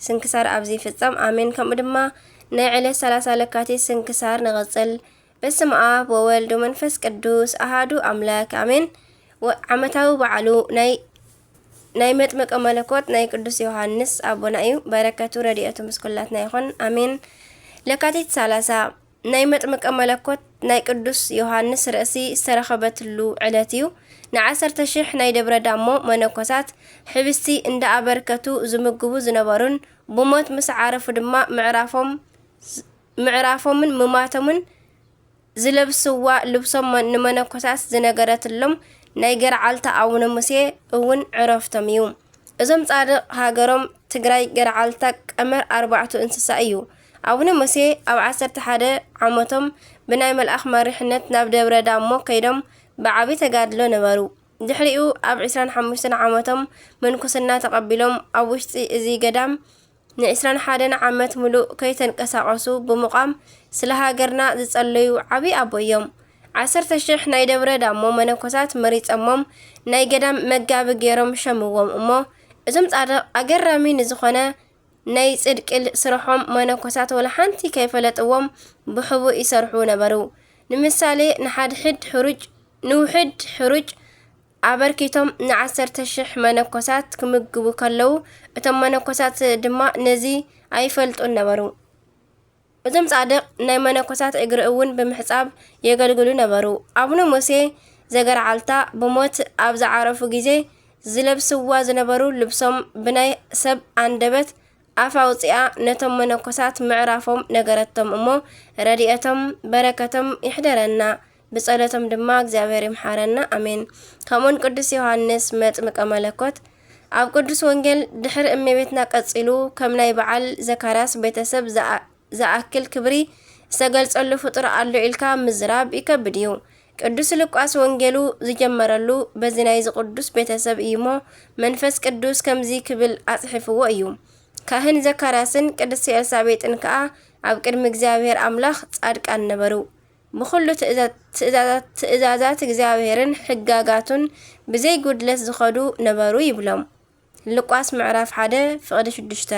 ስንክሳር ኣብዚ ይፍጸም ኣሜን። ከምኡ ድማ ናይ ዕለት ሰላሳ ለካቲት ስንክሳር ንቐጽል። በስመ ኣብ ወወልድ ወመንፈስ ቅዱስ ኣሃዱ ኣምላክ ኣሜን። ወ- ዓመታዊ በዓሉ ናይ ናይ መጥምቀ መለኮት ናይ ቅዱስ ዮሃንስ ኣቦና እዩ። በረከቱ ረድኤቱ ምስ ኩላትና ይኹን ኣሜን። ለካቲት ሰላሳ ናይ መጥምቀ መለኮት ናይ ቅዱስ ዮሃንስ ርእሲ ዝተረኸበትሉ ዕለት እዩ። ንዓሰርተ ሽሕ ናይ ደብረ ዳሞ መነኮሳት ሕብስቲ እንዳኣበርከቱ ዝምግቡ ዝነበሩን ብሞት ምስ ዓረፉ ድማ ምዕራፎም ምዕራፎምን ምማቶምን ዝለብስዋ ልብሶም ንመነኮሳት ዝነገረትሎም ናይ ገርዓልታ ኣቡነ ሙሴ እውን ዕረፍቶም እዩ። እዞም ጻድቕ ሃገሮም ትግራይ ገርዓልታ ቀመር ኣርባዕቱ እንስሳ እዩ። ኣቡነ ሙሴ ኣብ ዓሰርተ ሓደ ዓመቶም ብናይ መልኣኽ መሪሕነት ናብ ደብረ ዳሞ ከይዶም ብዓቢ ተጋድሎ ነበሩ። ድሕሪኡ ኣብ ዕስራን ሓሙሽተን ዓመቶም ምንኩስና ተቐቢሎም ኣብ ውሽጢ እዚ ገዳም ንዕስራን ሓደን ዓመት ምሉእ ከይተንቀሳቐሱ ብምቋም ስለ ሃገርና ዝጸለዩ ዓቢ ኣቦ እዮም። ዓሰርተ ሽሕ ናይ ደብረ ዳሞ መነኮሳት መሪጸሞም ናይ ገዳም መጋቢ ገይሮም ሸምዎም እሞ፣ እዞም ጻድቕ ኣገራሚ ንዝኾነ ናይ ጽድቂ ስርሖም መነኮሳት ወላ ሓንቲ ከይፈለጥዎም ብሕቡእ ይሰርሑ ነበሩ። ንምሳሌ ንሓድሕድ ሕሩጭ፣ ንውሕድ ሕሩጭ ኣበርኪቶም ንዓሰርተ ሽሕ መነኮሳት ክምግቡ ከለዉ፣ እቶም መነኮሳት ድማ ነዚ ኣይፈልጡን ነበሩ። እዞም ጻድቕ ናይ መነኮሳት እግሪ እውን ብምሕጻብ የገልግሉ ነበሩ። ኣቡነ ሙሴ ዘገርዓልታ ብሞት ኣብ ዝዓረፉ ግዜ ዝለብስዋ ዝነበሩ ልብሶም ብናይ ሰብ ኣንደበት ኣፍ ኣውጺኣ ነቶም መነኮሳት ምዕራፎም ነገረቶም እሞ ረድኤቶም በረከቶም ይሕደረና። ብጸሎቶም ድማ እግዚኣብሔር ይምሓረና። ኣሜን። ከምኡውን ቅዱስ ዮሃንስ መጥምቀ መለኮት ኣብ ቅዱስ ወንጌል ድሕሪ እመቤትና ቀጺሉ ከም ናይ በዓል ዘካርያስ ቤተሰብ ዝኣ-፣ ዝኣክል ክብሪ ዝተገልጸሉ ፍጡር ኣሎ ኢልካ ምዝራብ ይከብድ እዩ። ቅዱስ ሉቃስ ወንጌሉ ዝጀመረሉ በዚ ናይዚ ቅዱስ ቤተሰብ እዩ እሞ መንፈስ ቅዱስ ከምዚ ክብል ኣጽሒፍዎ እዩ። ካህን ዘካርያስን ቅድስቲ ኤልሳቤጥን ከኣ ኣብ ቅድሚ እግዚኣብሔር ኣምላኽ ጻድቃን ነበሩ። ብኹሉ ትእዛ-፣ ትእዛዛት፣ ትእዛዛት እግዚኣብሔርን ሕጋጋቱን ብዘይ ጉድለት ዝኸዱ ነበሩ ይብሎም። ሉቃስ ምዕራፍ ሓደ ፍቕዲ ሽዱሽተ።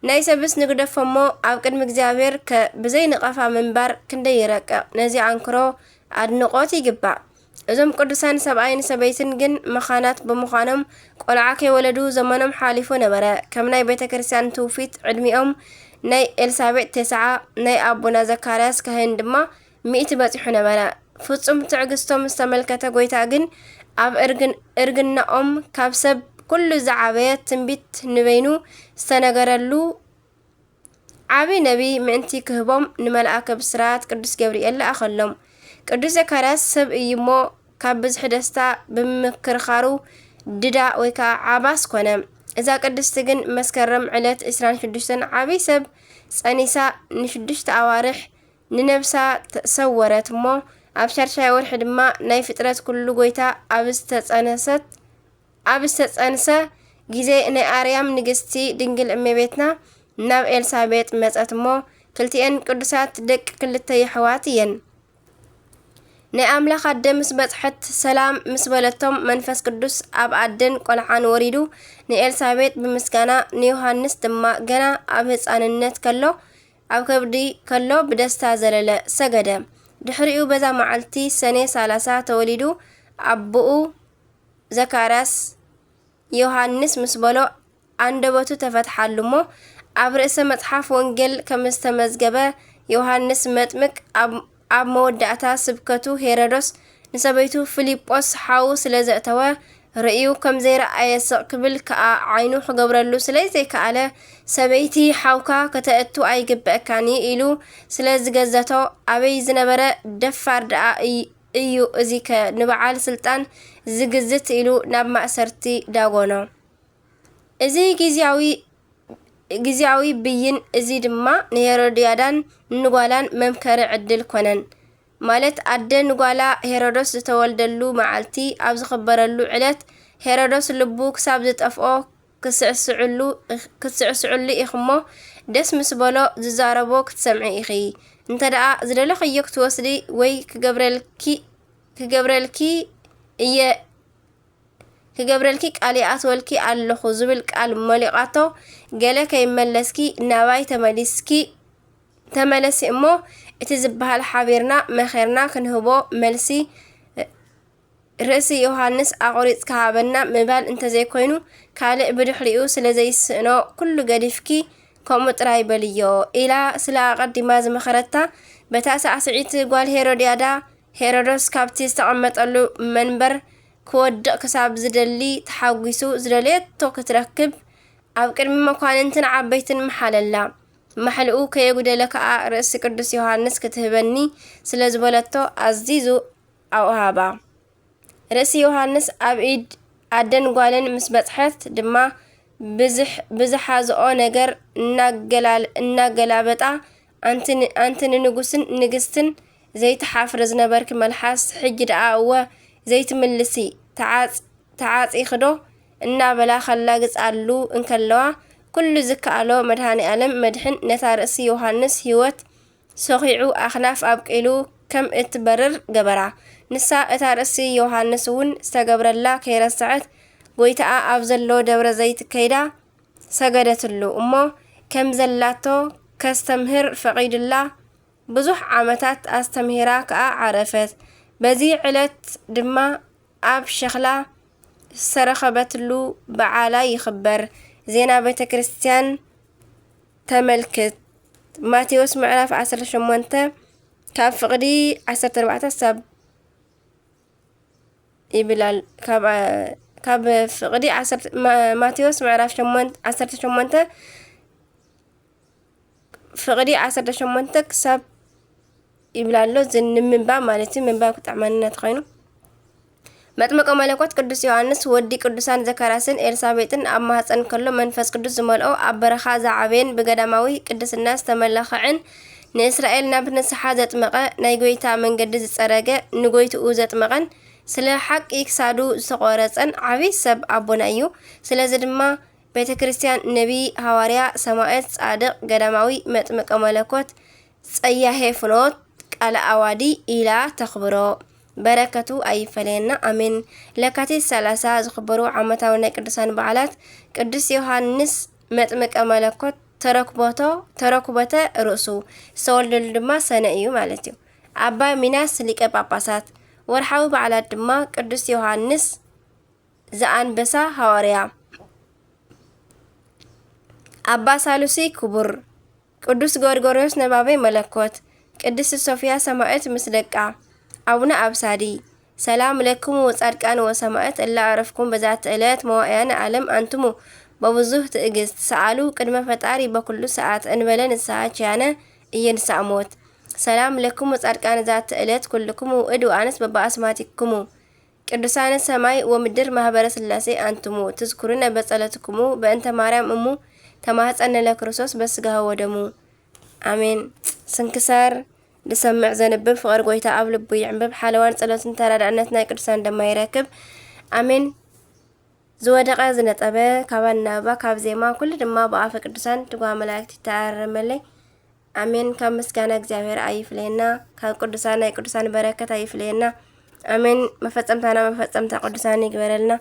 ናይ ሰብስ ንግደፎ እሞ ኣብ ቅድሚ እግዚኣብሔር ከ ብዘይ ንቐፋ ምንባር ክንደይ ይረቅቕ። ነዚ ኣንክሮ ኣድንቖት ይግባእ። እዞም ቅዱሳን ሰብኣይን ሰበይትን ግን መኻናት ብምዃኖም ቆልዓ ከይወለዱ ዘመኖም ሓሊፉ ነበረ። ከም ናይ ቤተ ክርስቲያን ትውፊት ዕድሚኦም ናይ ኤልሳቤጥ ተስዓ፣ ናይ ኣቦና ዘካርያስ ካህን ድማ ሚእቲ በጺሑ ነበረ። ፍጹም ትዕግስቶም ዝተመልከተ ጐይታ ግን ኣብ እርግን-፣ እርግናኦም ካብ ሰብ ኩሉ ዝዓበየ ትንቢት ንበይኑ ዝተነገረሉ ዓቢ ነቢ ምእንቲ ክህቦም ንመልኣከ ብስራት ቅዱስ ገብርኤል ለኣኸሎም። ቅዱስ ዘካርያስ ሰብ እዩ እሞ ካብ ብዝሒ ደስታ ብምክርኻሩ ድዳ ወይ ከዓ ዓባስ ኮነ። እዛ ቅድስቲ ግን መስከረም ዕለት ዕስራን ሽዱሽተን ዓቢ ሰብ ጸኒሳ ንሽዱሽተ ኣዋርሕ ንነብሳ ተ-፣ ሰወረት እሞ ኣብ ሻድሻይ ወርሒ ድማ ናይ ፍጥረት ኩሉ ጐይታ ኣብ ዝተጸነሰት፣ ኣብ ዝተጸንሰ ግዜ ናይ ኣርያም ንግስቲ ድንግል እመቤትና ናብ ኤልሳቤጥ መጸት እሞ ክልቲኤን ቅዱሳት ደቂ ክልተ የሕዋት እየን። ናይ ኣምላኽ ኣደ ምስ በጽሐት ሰላም ምስ በለቶም መንፈስ ቅዱስ ኣብ ኣደን ቆልዓን ወሪዱ ንኤልሳቤጥ ብምስጋና ንዮሃንስ ድማ ገና ኣብ ህፃንነት ከሎ ኣብ ከብዲ ከሎ ብደስታ ዘለለ፣ ሰገደ። ድሕሪኡ በዛ መዓልቲ ሰኔ ሰላሳ ተወሊዱ ኣቦኡ ዘካርያስ ዮሃንስ ምስ በሎ ኣንደበቱ ተፈትሓሉ እሞ ኣብ ርእሰ መጽሓፍ ወንጌል ከምዝተመዝገበ ዮሃንስ መጥምቅ ኣብ፣ ኣብ መወዳእታ ስብከቱ ሄሮዶስ ንሰበይቱ ፊልጶስ ሓው ስለ ዘእተወ ርእዩ ከም ዘይረኣየ ስቕ ክብል ከኣ ዓይኑ ክገብረሉ ስለ ዘይከኣለ ሰበይቲ ሓውካ ከተእቱ ኣይግበእካን እዩ ኢሉ ስለ ዝገዘቶ ኣበይ ዝነበረ ደፋር ደኣ እይ-፣ እዩ እዚከ ንበዓል ስልጣን ዝግዝት ኢሉ ናብ ማእሰርቲ ዳጎኖ። እዚ ግዝያዊ፣ ግዝያዊ ብይን እዚ ድማ ንሄሮድያዳን ንጓላን መምከሪ ዕድል ኮነን። ማለት ኣደ ንጓላ ሄሮዶስ ዝተወልደሉ መዓልቲ ኣብ ዝኽበረሉ ዕለት ሄሮዶስ ልቡ ክሳብ ዝጠፍኦ ክስዕስዕሉ፣ ክትስዕስዕሉ ኢኽሞ ደስ ምስ በሎ ዝዛረቦ ክትሰምዒ ኢኺ። እንተ ደኣ ዝደለኽዮ ክትወስዲ ወይ ክገብረልኪ፣ ክገብረልኪ እየ፣ ክገብረልኪ ቃል ይኣትወልኪ ኣለኹ ዝብል ቃል ሞሊቓቶ፣ ገለ ከይመለስኪ ናባይ ተመሊስኪ፣ ተመለሲ እሞ እቲ ዝበሃል ሓቢርና መኸርና ክንህቦ መልሲ ርእሲ ዮሃንስ ኣቑሪጽካ ሃበና ምባል እንተዘይኮይኑ ካልእ ብድሕሪኡ ስለ ዘይስእኖ ኩሉ ገዲፍኪ ከምኡ ጥራይ በልዮ ኢላ ስለ ኣቐዲማ ዝመኸረታ በታ ሳዕስዒት ጓል ሄሮድያዳ ሄሮዶስ ካብቲ ዝተቐመጠሉ መንበር ክወድቕ ክሳብ ዝደሊ ተሓጒሱ ዝደለየቶ ክትረክብ ኣብ ቅድሚ መኳንንትን ዓበይትን መሓለላ። ማሕልኡ ከየጉደለ ከኣ ርእሲ ቅዱስ ዮሃንስ ክትህበኒ ስለ ዝበለቶ ኣዚዙ ኣውሃባ። ርእሲ ዮሃንስ ኣብ ኢድ ኣደን ጓልን ምስ በጽሐት ድማ ብዝሕ-፣ ብዝሓዝኦ ነገር እናገላል-፣ እናገላበጣ፣ "ኣንቲ ን-፣ ኣንቲ ንንጉስን ንግስትን ዘይትሓፍሪ ዝነበርኪ መልሓስ፣ ሕጂ ደኣ እወ ዘይትምልሲ፣ ተዓጽ-፣ ተዓጺኺ ዶ?" እናበላ ከላግጻሉ እንከለዋ፣ ኩሉ ዝከኣሎ መድሃኔ ኣለም መድሕን ነታ ርእሲ ዮሃንስ ህይወት ሰኺዑ ኣኽናፍ ኣብቂሉ ከም እትበርር ገበራ። ንሳ እታ ርእሲ ዮሃንስ እውን ዝተገብረላ ከይረስዐት፣ ጐይታኣ ኣብ ዘሎ ደብረ ዘይት ከይዳ ሰገደትሉ። እሞ ከም ዘላቶ ከስተምህር ፈቒዱላ፣ ብዙሕ ዓመታት ኣስተምሂራ ከኣ ዓረፈት። በዚ ዕለት ድማ ኣብ ሸኽላ ዝተረኸበትሉ በዓላ ይኽበር። ዜና ቤተ ክርስቲያን ተመልክት። ማቴዎስ ምዕራፍ ዓሰርተ ሸሞንተ ካብ ፍቕዲ ዓሰርተ ኣርባዕተ ክሳብ ይብላል። ካብ፣ ካብ ፍቕዲ ዓሰርተ፣ ማ-፣ ማቴዎስ ምዕራፍ ሸሞንተ፣ ዓሰርተ ሸሞንተ ፍቕዲ ዓሰርተ ሸሞንተ ክሳብ ይብላ ኣሎ። እዚ ንምንባብ ማለት እዩ። ምንባብ ክጥዕመና ተኾይኑ፣ መጥምቀ መለኮት ቅዱስ ዮሃንስ ወዲ ቅዱሳን ዘካርያስን ኤልሳቤጥን ኣብ ማህፀን ከሎ መንፈስ ቅዱስ ዝመልኦ፣ ኣብ በረኻ ዝዓበየን ብገዳማዊ ቅድስና ዝተመላኸዐን፣ ንእስራኤል ናብ ንስሓ ዘጥመቐ፣ ናይ ጐይታ መንገዲ ዝጸረገ፣ ንጐይትኡ ዘጥመቐን ስለ ሓቂ ክሳዱ ዝተቖረጸን ዓቢ ሰብ ኣቦና እዩ። ስለዚ ድማ ቤተ ክርስቲያን ነቢ፣ ሃዋርያ፣ ሰማዕት፣ ጻድቕ፣ ገዳማዊ፣ መጥምቀ መለኮት፣ ጸያሄ ፍኖት፣ ቃለ ኣዋዲ ኢላ ተኽብሮ። በረከቱ ኣይፈለየና፣ ኣሜን። ለካቲት ሰላሳ ዝኽበሩ ዓመታዊ ናይ ቅዱሳን በዓላት፣ ቅዱስ ዮሃንስ መጥምቀ መለኮት ተረክቦቶ፣ ተረክቦተ ርእሱ ዝተወልደሉ ድማ ሰነ እዩ ማለት እዩ። ኣባ ሚናስ ሊቀ ጳጳሳት። ወርሓዊ በዓላት ድማ ቅዱስ ዮሃንስ ዘኣንበሳ ሃዋርያ፣ ኣባ ሳሉሲ ክቡር፣ ቅዱስ ጎርጎርዮስ ነባቤ መለኮት፣ ቅድስት ሶፍያ ሰማዕት ምስ ደቃ፣ ኣቡነ ኣብሳዲ። ሰላም ለክሙ ጻድቃን ወሰማዕት እለ ኣረፍኩም በዛቲ ዕለት መዋእያነ ዓለም ኣንትሙ በብዙህ ትዕግስት ሰኣሉ ቅድመ ፈጣሪ በኩሉ ሰዓት እንበለ ንስሓ ችያነ እየንሳእ ሞት። ሰላም ለክሙ ጻድቃን ዛቲ ዕለት ኩልክሙ እድ ወኣንስ በበኣስማቲክሙ ቅዱሳነ ሰማይ ወምድር ማህበረ ስላሴ ኣንትሙ ትዝኩሩነ በጸሎትክሙ በእንተ ማርያም እሙ ተማህጸነ ለክርስቶስ በስጋሁ ወደሙ። ኣሜን። ስንክሳር ዝሰምዕ ዘንብብ ፍቕሪ ጐይታ ኣብ ልቡ ይዕንብብ። ሓለዋን ጸሎትን ተራዳእነት ናይ ቅዱሳን ደማ ይረክብ። ኣሜን። ዝወደቐ ዝነጠበ ካብ ኣናብባ ካብ ዜማ ኩሉ ድማ ብኣፈ ቅዱሳን ትጓ መላእክት ይተኣረመለይ። ኣሜን። ካብ ምስጋና እግዚኣብሔር ኣይፍለየና፣ ካብ ቅዱሳን ናይ ቅዱሳን በረከት ኣይፍለየና። ኣሜን። መፈጸምታና መፈጸምታ ቅዱሳን ይግበረልና።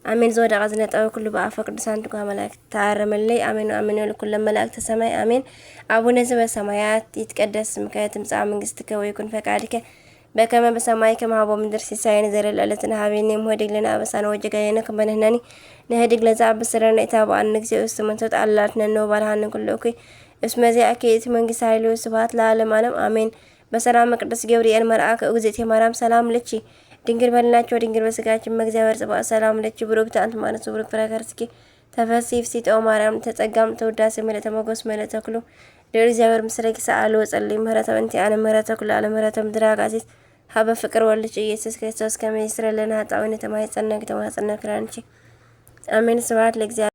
ኣሜን። ዝወደቐ ዝነጠበ ኩሉ ብኣፈ ቅዱሳን ትጓ መላእክት ተኣረመለይ። ኣሜን ወኣሜን ወለኩለን መላእክተ ሰማይ ኣሜን። ኣቡነ ዘበሰማያት ይትቀደስ ስምከ ትምጻእ መንግስትከ ወይኩን ፈቃድከ በከመ በሰማይ ከማሁ በምድር ሲሳየነ ዘለለ ዕለትነ ሀበነ ዮም ሆዲግ ለነ አበሳነ ወጌጋየነ ከመ ንሕነኒ ንህድግ ለዘአበሰ ለነ ኢታብአነ እግዚኦ ውስተ መንሱት አላ አድነነ ወባልሐነ ኩሉ እኩይ እስመ ዚአከ ይእቲ መንግስት ኃይል ወስብሐት ለዓለመ ዓለም አሜን። በሰላመ ቅዱስ ገብርኤል መልአከ እግዝእትየ ማርያም ሰላም ለኪ ድንግል በልናቸው ድንግል በስጋችን መግዚአብሔር ጽባኦት ሰላም ለኪ ብሩክት አንቲ ማንስ ብሩክ ፍሬ ከርስኪ ተፈሲ ፍሲት ኦ ማርያም ተጸጋም ተውዳሴ ምልእተ ሞገስ ምልእተ ኩሉ ልዑል እግዚኣብሔር ምስሌኪ ሰአሊ ወጸሊ ምህረተ እንቲአነ ምህረተ ኩሉ ዓለም ምህረተ ምድር አጋዚት ሀበ ፍቅር ወልድኪ ኢየሱስ ክርስቶስ ከመ ይስረይ ለነ ኃጣውኢነ ተማሂጸነኪ ተማሂጸነኪ ኪዳንኪ። አሜን። ስብሐት ለእግዚአብሔር።